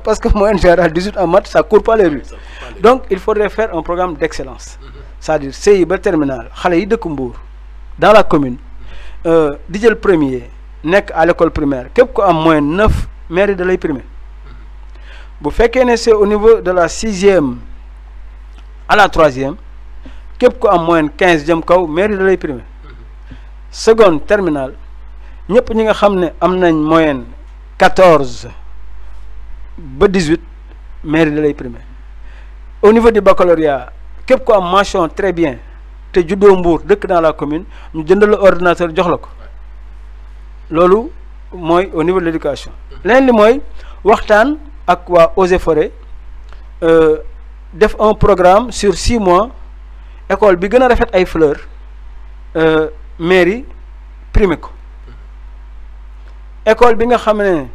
parce que moyenne générale 18 en maths ça court pas les rues. Donc il faudrait faire un programme d'excellence, c'est-à-dire CI ba terminal xale yi dëkk Mbour dans la commune di jël premier nekk à l'école primaire képp ko am moyenne 9 mairie da lay primer. Bu fekkee ne c'est au niveau de la 6e à la 3e képp ko am moyenne 15 jëm kaw mairie da lay primer. Seconde terminale ñëpp ñi nga xam ne am nañ moyenne 14 ba 18 mairie da lay primer. Au niveau du baccalauréat képp ko am mention très bien te juddoo Mbour dëkk dans la commune ñu jëndal la ordinateur jox la ko loolu mooy au niveau de l'éducation. Leneen li mooy waxtaan ak waa Eaux et Forêts def un programme sur 6 mois école bi gën a rafet ay fleurs mairie primé ko. École bi nga xam ne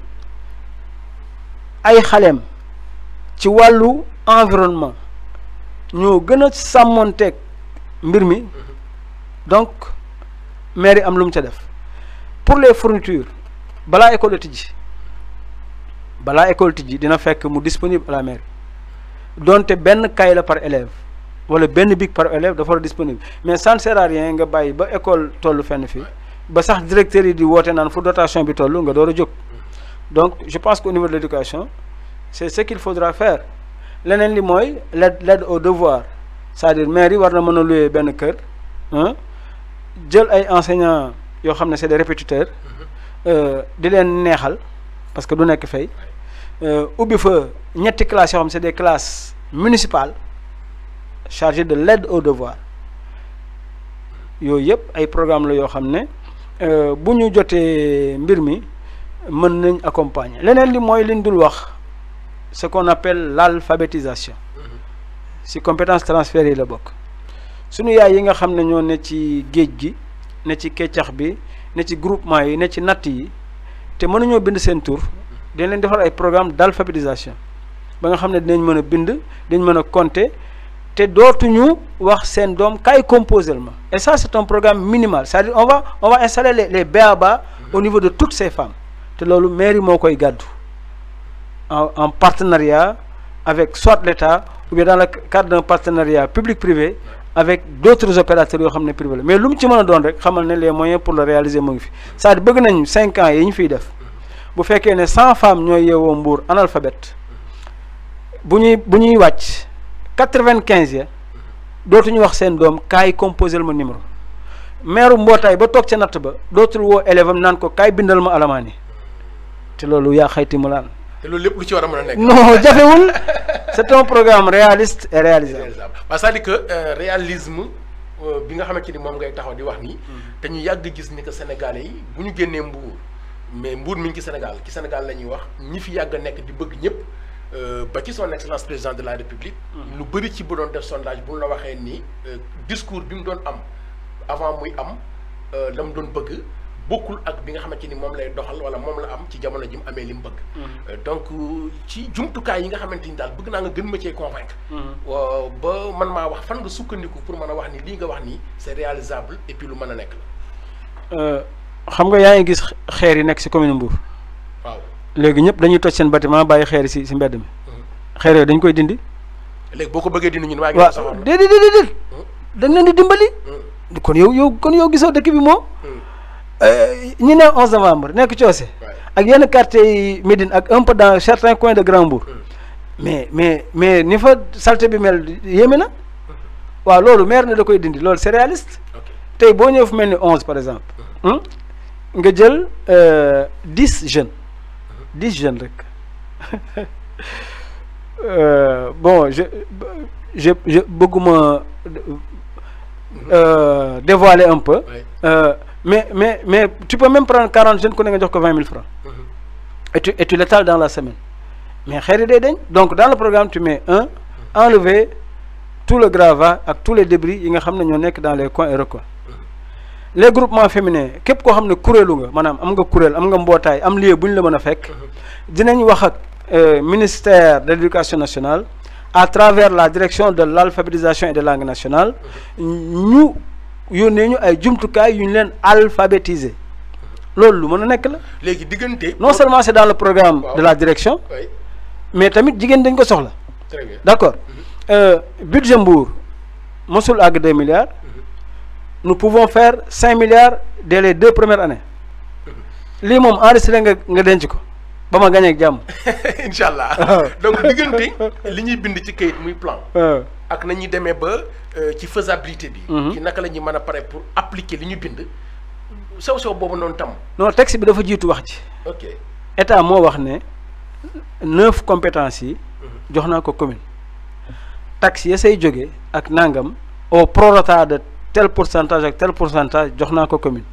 ay xaleem ci wàllu environnement ñoo gën a sàmmonteeg mbir mi donc mairie am lu mu ca def. Pour les fournitures balaa école tijji dina fekk mu disponible à la mairie donte benn cahier la par élève wala benn bic par élève dafa war a disponible mais ça ne sert à rien nga bàyyi ba école tollu fenn fii ba sax directeur yi di woote naan fu dotation bi toll nga door a jóg. Donc je pense qu'au niveau de l'éducation c'est ce qu'il faudra faire. Leneen li mooy l'aide au devoir, c'est-à-dire mairie war na mën a louer benn kër jël ay enseignants yoo xam ne c'est des répétiteurs di leen neexal parce que du nekk fay ubbi fa ñetti classes yoo xam ne c'est des classes municipales chargées de l'aide au devoir. Yooyu yëpp ay programme la yoo xam ne bu ñu jotee mbir mi mën nañ accompagner. Leneen li mooy liñ dul wax ce qu'on appelle l'alphabétisation si compétences transférées yi la bokk. Sunu yaay yi nga xam ne ñoo ne ci géej gi ne ci keccax bi ne ci groupement yi ne ci natt yi te mënuñoo bind seen tur dañ leen defal ay programme d'alphabétisation ba nga xam ne dinañ mën a bind dinañ mën a compter te dootuñu wax seen doom kaay composer ma. Et ça c'est un programme minimal, c'est-à-dire on va installer les b.a.-ba au niveau de toutes ces femmes te loolu mairie moo koy gàddu en partenariat avec soit l'État ou bien dans le cadre d'un partenariat public-privé avec d'autres opérateurs yoo xam ne privé la mais lu mu ci mën a doon rek xamal ne les moyens pour le réaliser mu ngi fi. C'est-à-dire bëgg nañu 5 ans yi ñu fiy def bu fekkee ne 100 femmes ñooy yeewoo Mbour analphabète bu ñuy wàcc 95 ya dootuñu wax seen doom kaay composer ma numéro maire mbootaay ba toog ca natt ba dootul woo élève am naan ko kaay bindal ma alamaani te loolu yaa xayti mu laan. te loolu lépp lu ci war a mën a nekk. Non jafewul c'est un programme réaliste et réalisable. C'est-à-dire que réalisme bi nga xamante ni moom ngay taxaw di wax nii. te ñu yàgg gis ni que Sénégalais yi bu ñu génnee Mbour mais Mbour mi ngi ci Sénégal la ñuy wax ñi fi yàgg a nekk di bëgg ñëpp ba ci son excellence président de la République. lu bëri ci bu doon def sondage bu la waxee nii discours bi mu doon am avant muy am la mu doon bëgg. bokkul ak bi nga xamante ni moom lay doxal wala moom la am ci jamono ji mu amee li mu bëgg. Donc ci jumtukaay yi nga xamante ni daal bëgg naa nga gën ma cee convaincre. ba man maa wax fan nga sukkandiku pour mën a wax ni lii nga wax nii c'est réalisable et puis lu mën a nekk la. xam nga yaa ngi gis xeer yi nekk ci commune Mbour. waaw léegi ñëpp dañuy toj seen bâtiment bàyyi xeer yi ci mbedd mi. xeer yooyu dañ koy dindi. léegi boo ko bëggee dindi ñun waa ngi. waaw déedéet dañ leen di dimbali. kon yow gisoo dëkk bi moom. ñi ne 11 novembre nekk Coose ak yenn quartier yi Médine ak un peu dans certains coins de Grand Mbour mais ni fa saleté bi mel yéeme na waaw loolu maire ne da koy dindi loolu c'est réaliste tey boo ñëw fu mel ni 11 par exemple nga jël 10 jeunes rek bon je bëgguma dévoiler un peu. Mais tu peux même prendre 40 jeunes qui ont 20 000 francs. Et tu l'étales dans la semaine. Mais donc dans le programme, tu mets enlever tout le gravat avec tous les débris qui sont dans les coins et recoins. Les groupements féminins, képp koo xam ne kuréelu nga maanaam am nga kuréel am nga mbootaay am lieu bu ñu la mën a fekk dinañ wax ak ministère de l'éducation nationale à travers la direction de l'alphabétisation et de langue nationale ñu yónnee ñu ay jumtukaay yu ñu leen alphabétiser loolu lu mën a nekk la. léegi diggante. non seulement c'est dans le programme de la direction mais tamit jigéen dañ ko soxla. très bien d'accord budget Mbour mosul àgg 2 milliards. nous pouvons faire 5 milliards dès les 2 premières années. lii moom enregistré nga denc ko ba ma gañee ak jàmm. incha allah donc diggante li ñuy bind ci kayit muy plan. ak nañuy demee ba ci faisabilité bi. ci naka la ñuy mën a pare pour appliquer li ñu bind. sew boobu noonu tam. non texte bi dafa jiitu wax ci. ok état moo wax ne 9 compétences yi. jox naa ko commune. taxe ya say jóge ak nangam au prorata de tel pourcentage ak tel pourcentage jox naa ko commune.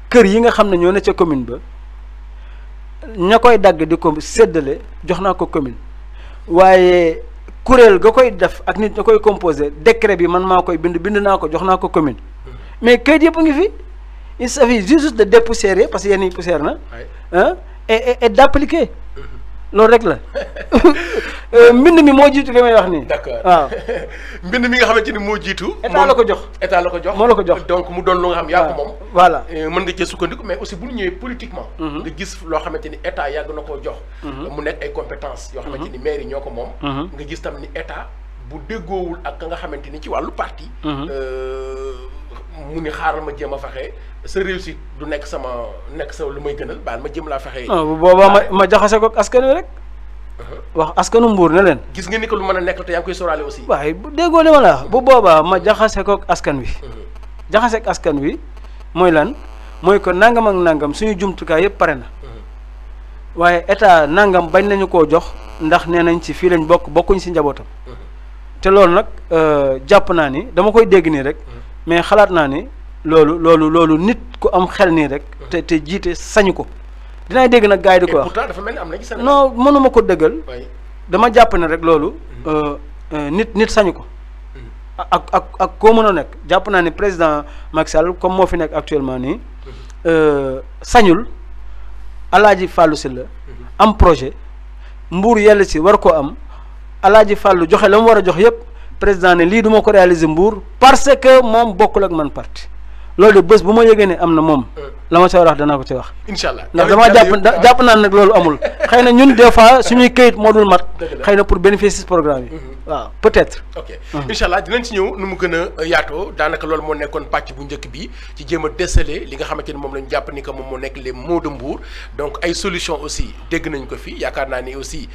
kër yi nga xam ne ñoo ne ca commune ba ña koy dagg di ko séddale jox naa ko commune waaye kuréel ga koy def ak nit ña koy composé décret bi man maa koy bind naa ko jox naa ko commune. mais kayit yëpp ngi fi il suffit juste de dépoussiérer parce que yenn yi poussière na et d'appliquer loolu rek la mbind mi moo jiitu li may wax nii. d'accord waaw mbind mi nga xamante ni moo jiitu. état la ko jox état la ko jox moo la ko jox. donc mu doon lu nga xam yaa ko moom. voilà mën nga cee sukkandiku mais aussi bu ñu ñëwee politiquement. nga gis loo xamante ni état yàgg na koo jox. mu nekk ay compétences yoo xamante ni maire yi ñoo ko moom. nga gis tam ni état bu déggoowul ak ka nga xamante ni ci wàllu parti. mu ni xaaral ma jéem a fexe sa réussite du nekk sa lu may gënal baal ma jéem laa fexe. bu boobaa ma jaxase ko ak askan wi rek. wax askanu Mbour ne leen. gis nga ni ko lu mën a nekk te yaa ngi koy sóoraale aussi. waaye bu déggoo li ma la wax bu boobaa ma jaxase ko ak askan wi. jaxase ak askan wi mooy lan mooy ko nangam ak nangam suñu jumtukaay yëpp pare na. waaye état nangam bañ nañu koo jox ndax nee nañ ci fii lañ bokkuñ ci njabootam. te loolu nag jàpp naa ni dama koy dégg nii rek. mais xalaat naa ni loolu nit ku am xel nii rek. te jiite sañu ko. dinaa dégg nag gars yi di ko wax pourtant dafa mel ni am na ci Sénégal. non mënuma ko dëggal. dama jàpp ne rek loolu. nit sañu ko. ak koo mën a nekk jàpp naa ni président Macky Sall comme moo fi nekk actuellement nii. sañul Alaaji Fallou Sylla am projet Mbour yell si war koo am Alaaji Fallou joxe la mu war a jox yëpp président ne lii du ma ko réaliser Mbour parce que moom bokkul ak man parti loolu de bés bu ma yëgee ne am na moom. la ma ca war a wax danaa ko ci wax. incha allah ndax damaa jàpp naa nag loolu amul xëy na ñun des fois suñuy këyit moo dul mat. xëy na pour bénéficier programme yi. waaw peut-être. ok incha allah dinañ ci ñëw nu mu gën a yaatoo daanaka loolu moo nekkoon pàcc bu njëkk bi ci jéem a déceler li nga xamante ni moom lañu jàpp ni que moom moo nekk les maux de Mbour donc ay solution aussi dégg nañ ko fi yaakaar naa ni aussi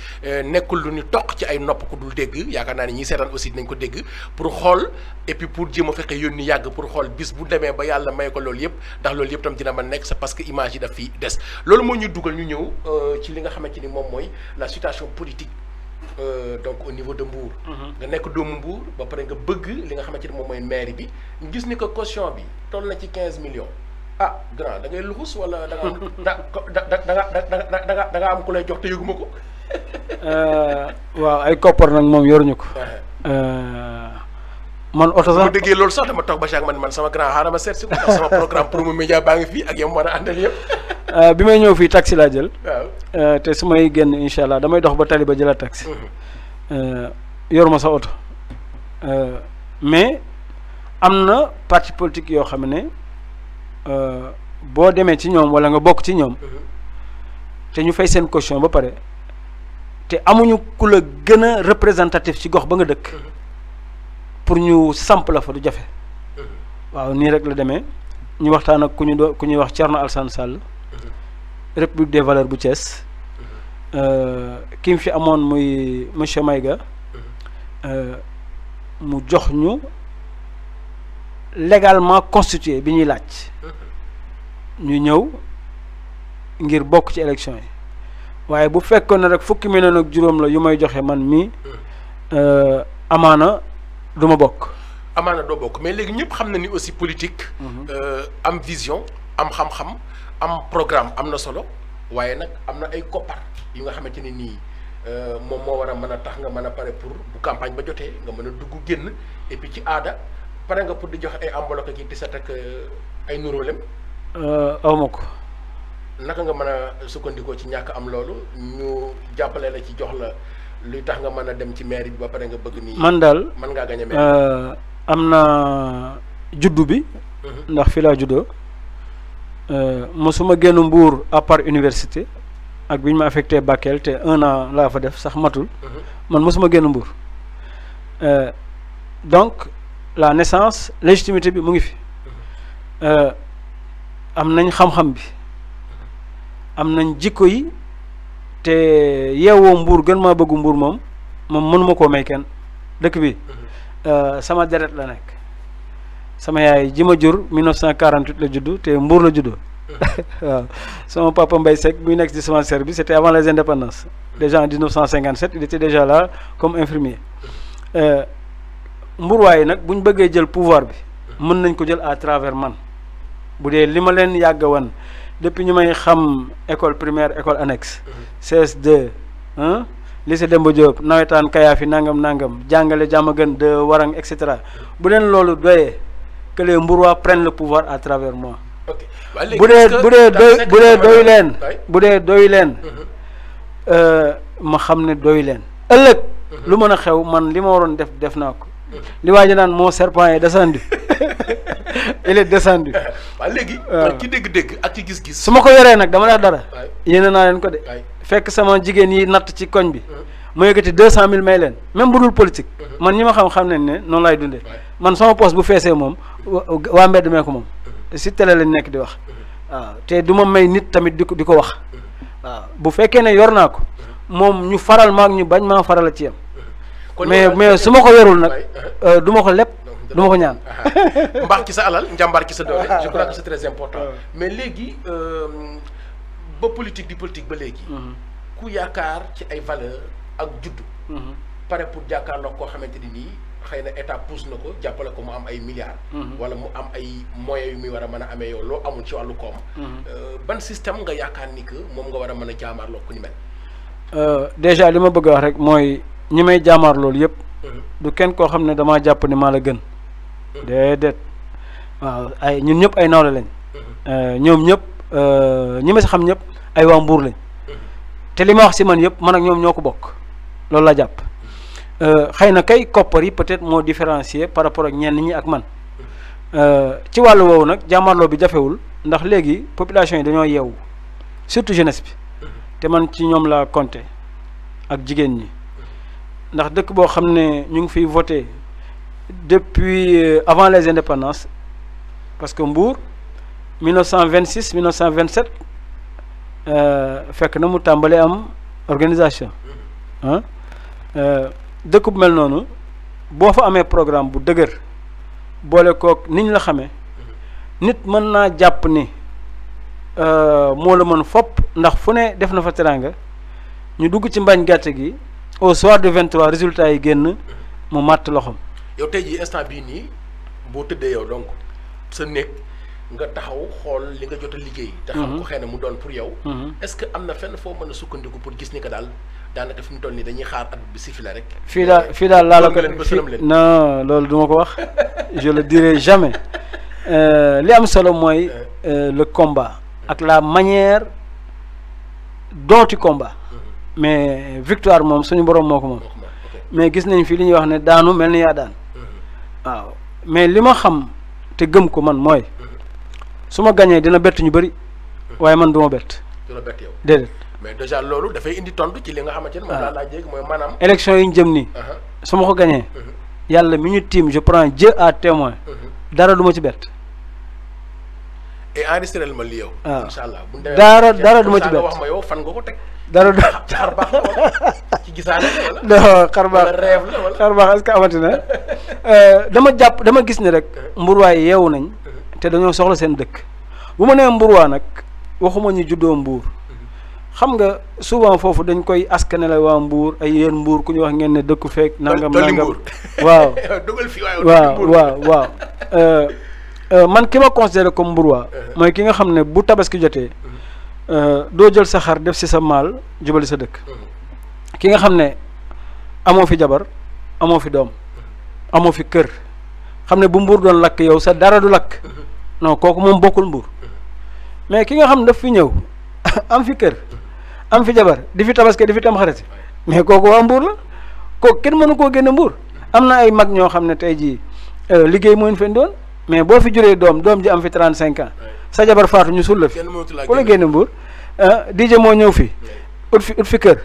nekkul lu ñu toq ci ay nopp ku dul dégg yaakaar naa ni ñi seetaan aussi dinañ ko dégg pour xool et puis pour jéem a fexe yónni yàgg pour xool bis bu demee ba yàlla may ko loolu yëpp ndax loolu yëpp tam dina mën nekk c'est parce que image yi daf fi des loolu moo ñu dugal ñu ñëw ci li nga xamante ni moom mooy la situation politique donc au niveau de Mbour. nga nekk doomu Mbour ba pare nga bëgg li nga xamante ni moom mooy mairie bi ñu gis ni que caution bi toll na ci 15 millions ah grand da ngay luxus wala da nga am ku lay jox te yëguma ko. waaw ay koppar nag moom yoruñu ko. man oto sax bu déggee loolu sax dama toog ba chaque man sama grand xaaral ma seet si ko ndax sama programme Promo Média baa ngi fii ak yow mën a àndal yëpp. bi may ñëw fii taxi laa jël. waaw te su may génn incha allah damay dox ba tali ba jëlaat taxi. yoruma sa oto. mais am na parti politique yoo xam ne boo demee ci ñoom wala nga bokk ci ñoom. te ñu fay seen caution ba pare te amuñu ku la gën a représentatif ci gox ba nga dëkk. pour ñu samp la fa du jafe. waaw nii rek la demee ñu waxtaan ak ku ñuy wax Thierno Alassane Sall. République des valeurs bu Thiès. ki mu fi amoon muy monsieur Maïga. mu jox ñu légalement constitué bi ñuy laaj. ñu ñëw ngir bokk ci élection yi waaye bu fekkoon ne rek fukki million ak juróom la yu may joxe man mii amaana. du ma bokk. amaana doo bokk mais léegi ñëpp xam na ni aussi politique. am vision am xam-xam am programme am na solo waaye nag am na ay koppar yu nga xamante ne nii moom moo war a mën a tax nga mën a pare pour bu campagne ba jotee nga mën a dugg génn et puis ci aada pare nga pour di joxe ay enveloppe ki tiset ak ay nuróolem. aw ma ko. naka nga mën a sukkandikoo ci ñàkk am loolu ñu jàppale la ci jox la. luy tax nga mën a dem ci mairie bi ba pare nga bëgg nii. man daal mën ngaa gañ a mairie. am na juddu bi. ndax fi laa juddoo mosuma génn Mbour à part université ak bi ñu ma affecté Bakel te 1 an laa fa def sax matul man mosuma génn Mbour donc la naissance légitimité bi mu ngi fi am nañ xam-xam bi am nañ jikko yi te yeewoo Mbour gën maa bëggu Mbour moom mënuma koo may kenn dëkk bi sama deret la nekk sama yaay ji ma jur 1948 la juddu te Mbour la juddoo waaw sama papa Mbaye Seck muy nekk ci semence service c'était avant les indépendances déjà en 1957 il était déjà là comme infirmier Mbourwaay nag bu ñu bëggee jël pouvoir bi mën nañ ko jël à travers man bu dee li ma leen yàgg wan depuis ñu may xam école primaire école annexe CS2 lycée Demba Diop nawetaan Kayaafi nangam jàngale Diamaguène de Warang et cetera bu leen loolu doyee que les Mbourwa prennent le pouvoir à travers moi. bu dee doy leen ma xam ne doy leen ëllëg lu mën a xew man li ma waroon def naa ko li waa ji naan mon serpent est descendu il est descendu. waaw léegi. ci dégg-dégg ak ci gis-gis. su ma ko yoree nag dama def dara. yéene naa leen ko de. fekk sama jigéen yi natt ci koñ bi. ma yëkkati 200 000 may leen même bu dul politique. man ñi ma xam nañ ne noonu laay dundee. man sama poste bu feesee moom waa mbedd mee ko moom. si télé lañ nekk di wax. waaw te du ma may nit tamit di ko wax. waaw bu fekkee ne yor naa ko. moom ñu faral ma ak ñu bañ maa faral ci yam. mais su ma ko yorul nag du ma ko lépp. du ma ko ñaan. mbaax ci sa alal njàmbaar ci sa doole. je crois que c'est très important. mais léegi ba politique di politique ba léegi. ku yaakaar ci ay valeur ak juddu. pare pour jàkkaarloo koo xamante ni nii xëy na état pousse na ko jàppale ko mu am ay milliards. wala mu am ay moyens yu muy war a mën a amee yow loo amul ci wàllu koom. ban système nga yaakaar ni que moom nga war a mën a jaamaarloo ku ni mel. déjà li ma bëgg a wax rek mooy ñi may jaamaar loolu yëpp. du kenn koo xam ne damaa jàpp ni maa la gën. déedéet waaw ay ñun ñëpp ay nawle lañ. ñoom ñëpp ñi ma si xam ñëpp ay waa Mbour lañ. te li ma wax si man yëpp man ak ñoom ñoo ko bokk loolu la jàpp. xëy na kay koppar yi peut-être moo différencier par rapport ak ñenn ñi ak man ci wàllu woowu nag jàmmarloo bi jafewul ndax léegi population yi dañoo yeewu surtout jeunesse bi te man ci ñoom laa compter ak jigéen ñi ndax dëkk boo xam ne ñu ngi fiy voté depuis avant les indépendances parce que Mbour 1926 1927 fekk na mu tàmbali am organisation dëkk bu mel noonu boo fa amee programme bu dëgër boole kook niñ la xamee nit mën naa jàpp ni moo la mën fopp ndax fu ne def na fa teraanga ñu dugg ci mbañ gàcce gi au soir du 23 résultats yi génn mu màtt loxoom. yow tey jii instant bii nii boo tëddee yow donc sa néeg nga taxaw xool li nga jot a liggéey. te xam ko xëy na mu doon pour yow. est-ce que am na fenn foo mën a sukkandiku pour gis ni que daal daanaka fi mu toll nii dañuy xaar at bi si fi la rek. fii daal laa la ko non loolu du ma ko wax je le dirai jamais li am solo mooy le combat ak la manière dont tu combats mais victoire moom suñu borom moo ko moom mais gis nañ fi li ñuy wax ne daanu mel ni yaa daan waaw mais li ma xam te gëm ko man mooy su ma gañee dina bett ñu bëri waaye man du ma bett. du la bett yow déedéet. mais déjà loolu dafay indi tontu ci li nga xamante ne moom laa laaj léegi mooy maanaam. élection yi ñu jëm nii. su ma ko gañee yàlla mi ñu tiim je prends Dieu à témoin dara du ma ci bett. et enregistré ma li yow. waaw incha allah bu dara du ma ci bett wax ma yow fan nga ko teg. dara du xar baax la wala ci gisaane wala. non xar baax wala rêve la wala. xar baax est-ce que amati na dama gis ni rek Mbourwaay yeewu nañ te dañoo soxla seen dëkk bu ma nee Mbourwaa nag waxuma ñu juddoo Mbour xam nga souvent foofu dañ koy askanale waa Mbour ay yéen Mbour ku ñu wax ngeen ne dëkku feek nangam nangam waaw waaw man ki ma considéré comme Mbourwaa mooy ki nga xam ne bu tabaski jotee doo jël sa xar def si sa maal jubali sa dëkk ki nga xam ne amoo fi jabar amoo fi doom amoo fi kër xam ne bu Mbour doon lakk yow sa dara du lakk non kooku moom bokkul Mbour mais ki nga xam ne daf fi ñëw am fi kër am fi jabar di fi tabaski di fi tam xarit mais kooku waa Mbour la kooku kenn mënu koo génne Mbour am na ay mag ñoo xam ne tey jii liggéey moo ñu fen doon mais boo fi juree doom ji am fi 35 ans sa jabar faatu ñu suul la fi ku la génne Mbour DJ moo ñëw fi ut fi kër